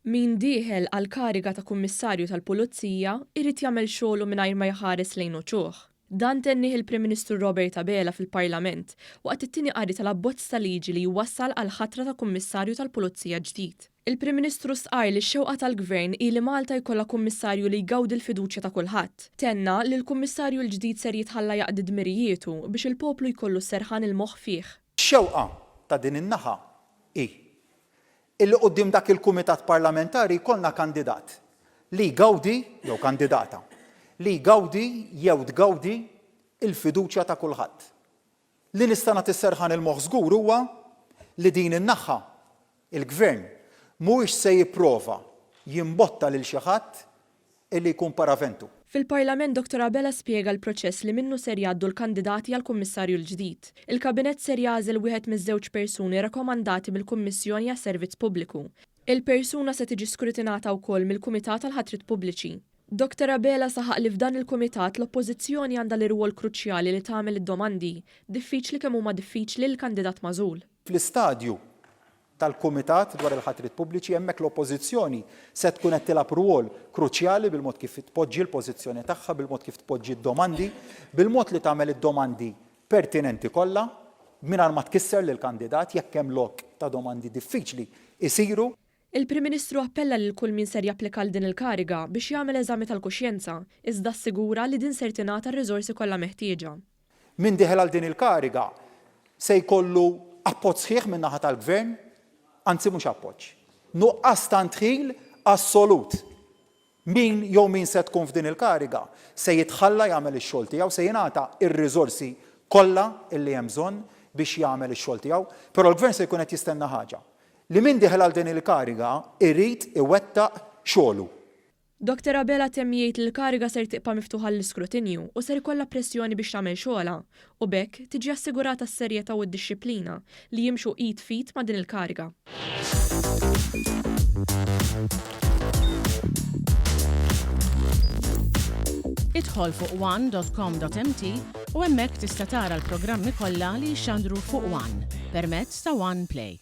Min dieħel għall-kariga ta' Kummissarju tal-Pulizija jrid jagħmel xogħlu mingħajr ma jħares lejn uċuħ. Dan tennieh il-Prim Ministru Robert Abela fil-Parlament waqt it-tieni qari tal-abbozz ta' liġi li jwassal għall-ħatra ta' Kummissarju tal-Pulizija ġdid. Il-Prim Ministru stqarr li x-xewqa tal-Gvern hi li Malta jkollha Kummissarju li jgawdi l-fiduċja ta' kulħadd. Tenna li l-Kummissarju l-ġdid ser jitħalla jaqdi dmirijietu biex il-poplu jkollu s-serħan il-moħħ fih. X-xewqa ta' din in-naħa hi illi quddiem dak il-kumitat parlamentari jkollna kandidat li jgawdi, jew kandidata, li jgawdi jew tgawdi l-fiduċja ta' kulħadd. Li nista' nagħti s-serħan il-moħħ żgur huwa li din in-naħa, il-Gvern, mhuwiex se jipprova jimbotta lil xi ħadd illi jkun paraventu. Fil-Parlament Dottor Abela spjega l-proċess li minnu ser jgħaddu l-kandidati għall-Kummissarju l-ġdid. Il-Kabinett ser jagħżel wieħed miż-żewġ persuni rakkomandati mill-Kummissjoni għas-Servizz Pubbliku. Il-persuna se tiġi skrutinata wkoll mill-Kumitat għall-Ħatriet Pubbliċi. Dottor Abela saħaq li f'dan il-Kumitat l-Oppożizzjoni għandha l-irwol kruċjali li tagħmel id-domandi, diffiċli kemm huma diffiċli lill-kandidat magħżul. Fl-istadju tal-Kumitat dwar il-Ħatriet Pubbliċi, hemmhekk l-Oppożizzjoni se tkun qed tilgħab rwol kruċjali bil-mod kif tpoġġi l-pożizzjoni tagħha, bil-mod kif tpoġġi d-domandi, bil-mod li tagħmel id-domandi pertinenti kollha, mingħajr ma tkisser lill-kandidat jekk hemm lok ta' domandi diffiċli jsiru. Il-Prim Ministru appella lil kull min ser japplika għal din il-kariga biex jagħmel eżami tal-kuxjenza, iżda assigura li din ser tingħata r-riżorsi kollha meħtieġa. Min dieħel għal din il-kariga se jkollu appoġġ sħiħ min-naħa tal-Gvern, anzi mhux appoġġ, nuqqas ta' ndħil assolut. Min jew min se tkun f'din il-kariga se jitħalla jagħmel ix-xogħol tiegħu, se jingħata r-riżorsi kollha li hemm bżonn biex jagħmel ix-xogħol tiegħu, però l-Gvern se jkun qed jistenna ħaġa, li min dieħel għal din il-kariga jrid iwettaq xogħlu. Dottor Abela temm jgħid li l-kariga ser tibqa' miftuħa għall-iskrutinju u ser ikollha pressjoni biex tagħmel xogħolha u b'hekk tiġi assigurata s-serjetà u d-dixxiplina li jimxu id f'id ma' din il-kariga. Idħol fuq one dot com dot mt u hemmhekk tista' tara l-programmi kollha li jixxandru fuq one permezz ta' One Play.